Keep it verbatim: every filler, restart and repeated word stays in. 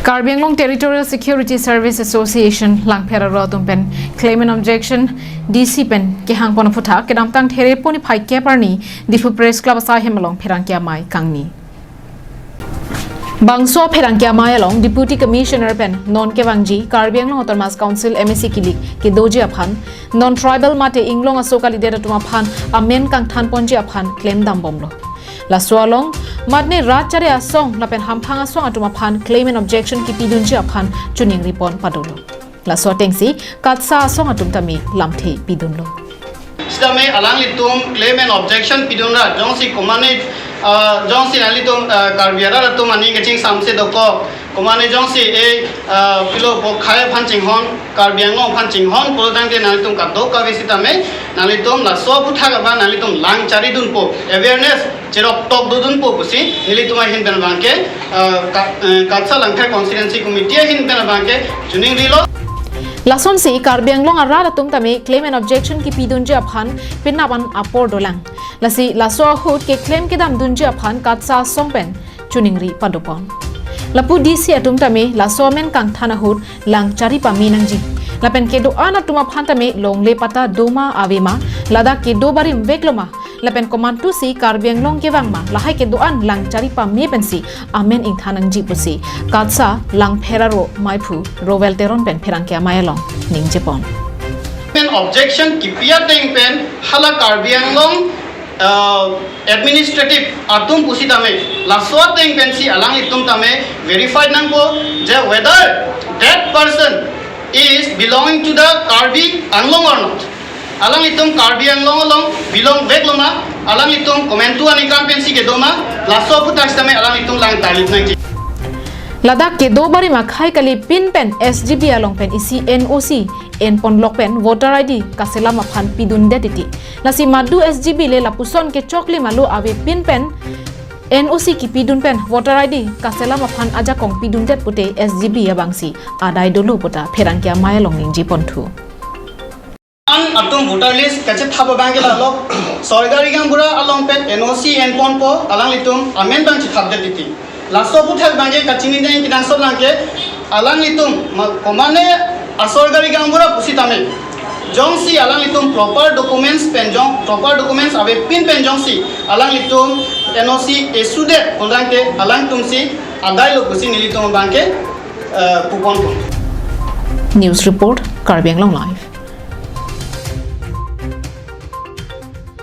Karbi Anglong Territorial Security Service Association Langpher aro atum pen claim and objection D C pen kehang pon aphuthak kedamtang There poni phai kep arni Diphu Press Club asai hem along pherangke amei kangni. Bangso pherangke amei along Deputy Commissioner pen non kevangji Karbi Anglong Autonomous Council M A C kilik kedoji aphan, non tribal mate inglong aso kalidet atum aphan amen kangthan ponji aphan klem dambomlo. Laso along matne rat chari asong lapen hamphang asong atum aphan claim and objection kipidunji aphan choningri pon padolo. Laso atengsi KATSA asong atum tame lamthe pidunlo. Sitame alanglitum claim and objection pidun ra jongsi komane, ah, jongsi nanglitum, ah, Karbi arat atum aning kachingsamse dokok, komane jongsi e, ah, pilo po khei aphan chinghon, Karbi Anglong aphan chinghon pulo tangte nanglitum kadokave sitame nanglitum laso aphuthak abang nanglitum lang chari dunpo, awareness cherok tok dodunpo pusi nelitum ahin pen abangke, ah, ka-, eh, KATSA Langpher Constituency Committee ahin pen abangke choningrilo. Lasonsi Karbi Anglong arat atum tame claim and objection kipidunji aphan penap an apor dolang. Lasi laso ahut keklem kedam dunji aphan KATSA asong pen choningri padopon. Lapu D C atum tame laso amen kangthan ahut lang chari pame nangji. Lapen kedo-an atum aphan tame longle patta doma avema, ladak kedo barim vekloma, lapen komantusi Karbi Anglong kevang ma, lahai kedo-an lang chari pame pensi amen ingthan nangji pusi KATSA Langpher aro meiphu Rowel Teron pen pherangke amei along ningjepon. Pen objection kipi ateng pen hala Karbi Anglong, uh, administrative atum pusitame laso ateng pensi alanglitum tame verified nangpo je whether that person is belonging to the Karbi Anglong or not. Alanglitum Karbi Anglong along belong vekloma, alanglitum komantu aningkan pensi kedoma, laso aphuthak sitame alanglitum lang tarlip nangji. Ladak kedo barim akhei kali pin pen S G B along pen isi N O C enponlok pen voter I D kaselam aphan pidundet titi. Lasi madu S G B le lapuson kechoklim alo ave pin pen N O C kipidun pen voter I D kaselam aphan ajakong pidundet pute S G B abangsi adai dolo puta pherangke amei along ningjeponthu. An atum voter list kachethap abangke lalo, sorkari gaonbura along pen N O C enponpo, alanglitum amen abang chethapdet titi. Laso aphuthak abangke kachini deng kenangsot abangke alanglitum ma-, komane asorkari gaonbura pusitame jongsi alanglitum proper documents pen jong, proper documents ave pin pen jongsi alanglitum N O C issue det pulo tangte alangtumsi adailo pusi nelitum abangke, eh, puponpo. News report, Karbi Anglong Live.